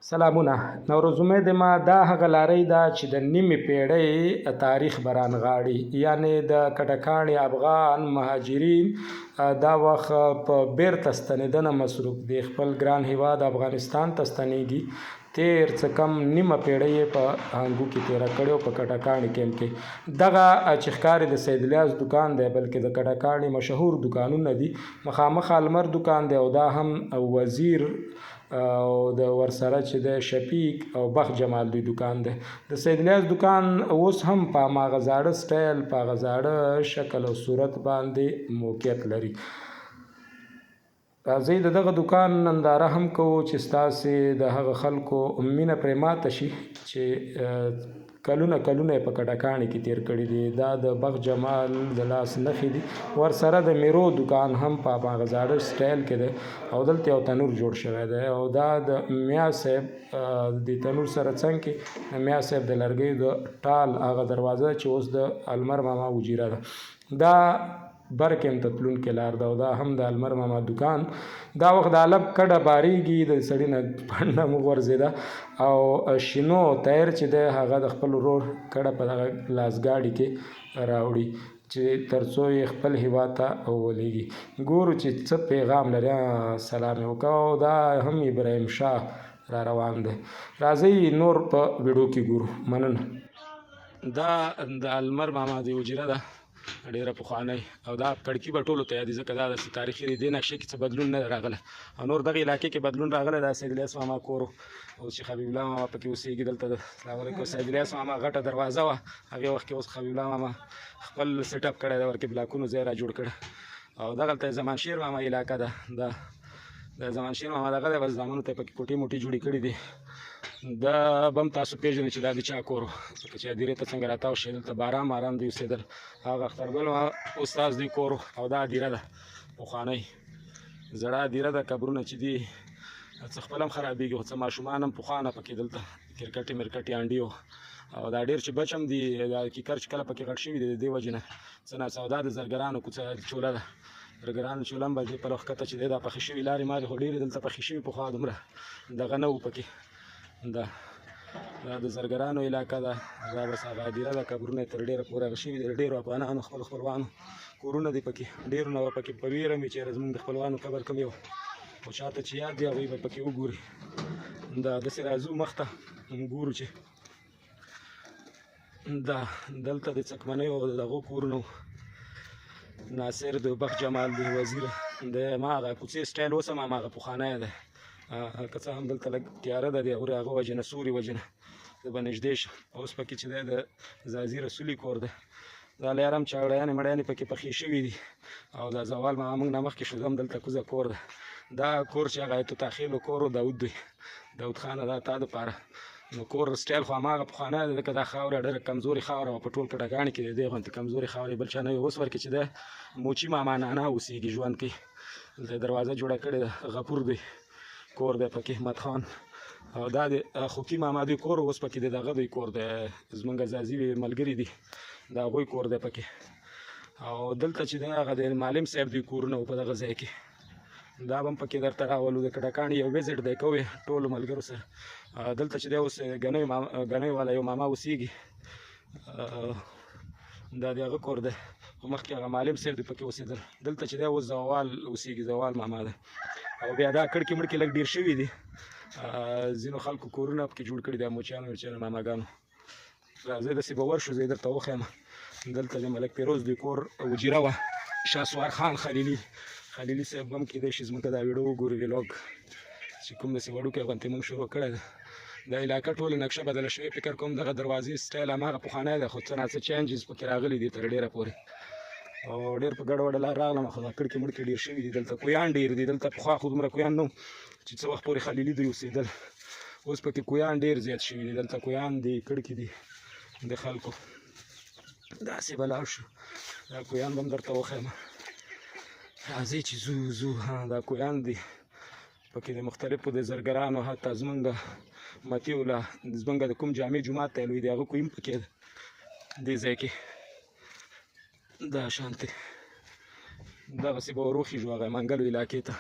سلامونه نوروز امید ما دا هغه لارۍ ده چې د نیمې پیړۍ تاریخ به رانغاړي، یعنې د کټکاڼي افغان مهاجرین دا وخت په بیرته ستنېدنه مصروف دي، خپل ګران هیواد افغانستان ته ستنېږي. تیر څه کم نیمه پیړۍ یې په هنګو کې تیره کړې او په کټکاڼي کیمپ کې. دغه چې ښکاري د سید الیاس دوکان دی، بلکې د کټکاڼي مشهور دوکانونه دي. مخامخ المر دوکان دی او دا هم وزیر او د ورسره چې د شفیق او بخت جمال دوی دوکان دی. د سید الیاس دوکان اوس هم په هماغه زاړه سټایل، په هغه زاړه شکل او صورت باندې موقعیت لري. راځئ د دغه دوکان ننداره هم کوو چې ستاسې د هغه خلکو مینه پرې ماته شي چې کلونه کلونه یې په کټکاڼي کې تیر کړي دي. دا د بخت جمال د لاس نښې دي. ورسره د میرو دوکان هم په هماغه زاړه سټایل کې دی او دلته یو تنور جوړ شوی دی او دا د میا صاحب د تنور سره څنګ کې د میا صاحب د لرګیو د ټال هغه دروازه چې اوس د المر ماما وجیره ده، دا برکم ته تلونکې لار ده او دا هم د المر ماما دوکان. دا وخت د الب کډه باریږي، د سړي نه پنډه وغورځېده او شینو تایر چې دی هغه د خپل ورور کډه په دغه لاسګاډي کې راوړي چې ترڅو یې خپل هیواد ته ولیږي. ګورو چې څه پیغام لري. سلام یې وکړ او دا هم ابراهیم شاه را روان دی. راځئ نور په ویډیو کې ګورو. مننه. دا د المر ماما د حجره ده، ډېره پخوانۍ، او دا کړکي به ټولو ته یادي ځکه دا داسې تاریخي دی. دې نقشې کې څه بدلون نه دی راغلی او نور دغې علاقې کې بدلون راغلی. دا سید الیاس ماما کور او چې حبیب الله ماما پکې اوسېږي دلته د السلام علیکم سید الیاس ماما غټه دروازه وه هغې وخت کې. اوس حبیب الله ماما خپل سیټ اپ کړی دی، ورکې بلاکونو ځای را جوړ کړی. او دغلته زمان شیر ماما علاقه ده، دا د زمان شیر ماما دغه دی، بس زامنو ته پکې کوټې موټې جوړې کړې دي. دا به هم تاسو پېژنئ چې دا د چا کور و، ځکه چې هدیرې ته څنګه راتاو شي دلته بارام آرام دوی اوسېدل. هغه اخترګل استاد دوی کور او دا هدیره ده، پخوانۍ زړه هدیره ده. قبرونه چې دي څه خپل هم خرابېږي، خو څه ماشومان هم پخوا نه پکې دلته کرکټې مرکټې انډي وو. او دا ډېر چې بچ هم دي، دا کیکر چې کله پکې غټ شوي دي د دې وجې نه څه ناڅه. او دا د زرګرانو کوڅه چوله ده، زرګرانو چوله هم به دې پلو ښکته چې دی دا پخې شوي لارې مارې خو ډېرې دلته پخې شوي، پخوا دومره دغه نه وو پکې. دا د زرګرانو علاقه ده، دا بس هغه هدیره ده، قبرونه یې تر ډېره پورې هغه شوي دي. ډېرو افغانانو خپل خپلوانو کورونه دي پکې، ډېرو نه به پکې په ویره وي چې یاره زموږ د خپلوانو قبر کوم یو، خو چا ته چې یاد دي هغوی به پکې وګوري. دا داسې راځو مخته ګورو چې دا دلته د څکمنیو او د دغو کورونو ناصر د بخت جمال دی وزیر د هماغه کوڅې سټایل اوس هم هماغه پخوانی دی. که څه هم دلته لږ تیاره ده، د هغې هغه وجې نه سوري وجې نه زه به نږدې شم. اوس پکې چې دی د ځاځي رسولي کور دی، دا لار هم چاړیانې مړیانې پکې پخې شوې دي. او دا زوال ما موږ نه مخکې شو، هم دلته کوزه کور ده. دا کور چې هغه توتاخېلو کور و، داود دی، داود خانه دا تا دپاره. نو کور سټایل خو هماغه پخوانی دی، ځکه دا خاوره ډېره کمزورې خاوره وه په ټول کټګاڼي کې د دې غوندې کمزورې خاورې بل چا نه وي. اوس ورکې چې دی موچي ماما نانا اوسېږي، ژوند کوي. دلته دروازه جوړه کړې ده، غفور دی کور دی پکې، احمد خان. او دا د خوکي ماما دوی کور اوس پکې د دغه دوی کور دی، زمونږ ځاځي ملګري دي، د هغوی کور دی پکې. او دلته چې دی هغه د معلم صاحب دوی کورونه وو په دغه ځای کې، دا به هم پکې درته راولو. د کټکاڼي یو وزټ دی کوې ټولو ملګرو سره. دلته چې دی اوس ګنۍ والا یو ماما اوسېږي، دا د هغه کور دی، خو مخکې هغه معلم صاحب دی پکې اوسېدل. دلته چې دی اوس زوال اوسېږي، زوال ماما دی. او بیا دا کړکې مړکې لږ ډېر شوي دي، ځینو خلکو کورونه پکې جوړ کړي دي، موچیانو مرچیانو ماماګانو. راځئ داسې به ورشو، زه یې درته وښیم. دلته د ملک پیروز دوی کور وجیره وه، شاسوار خان خلیلي، خلیلي صاحب هم کېدای شي زموږ ته دا ویډیو وګوري، ویلاګ چې کوم داسې وړوکی غوندې موږ شروع کړی دی. دا علاقه ټوله نقشه بدله شوې، فکر کوم دغه دروازې سټایل هماغه پخوانی دی، خو څه ناڅه چینجز پکې راغلي دي تر ډېره پورې. او ډېر په ګډه وډه لار راغلم، خو دا کړکې مړکې ډېر شوي دي. دلته کویان ډېر دي، دلته پخوا خو دومره کویان نه وو چې څه وخت پورې خلیلي دوی اوسېدل، اوس پکې کویان ډېر زیات شوي دي. دلته کویان دي، کړکې دي د خلکو. داسې به لاړ شو، دا کویان به هم درته وښیم. راځئ چې ځو ځو. ها دا کویان دي پکې د مختلفو د زرګرانو، حتی زمونږ متیو له زمونږ د کوم جامع جومات ته لوی دی هغه کوی هم پکې ده دې ځای کې. دا شانتې دغسې به ور وخېژو هغه منګلو علاقې ته.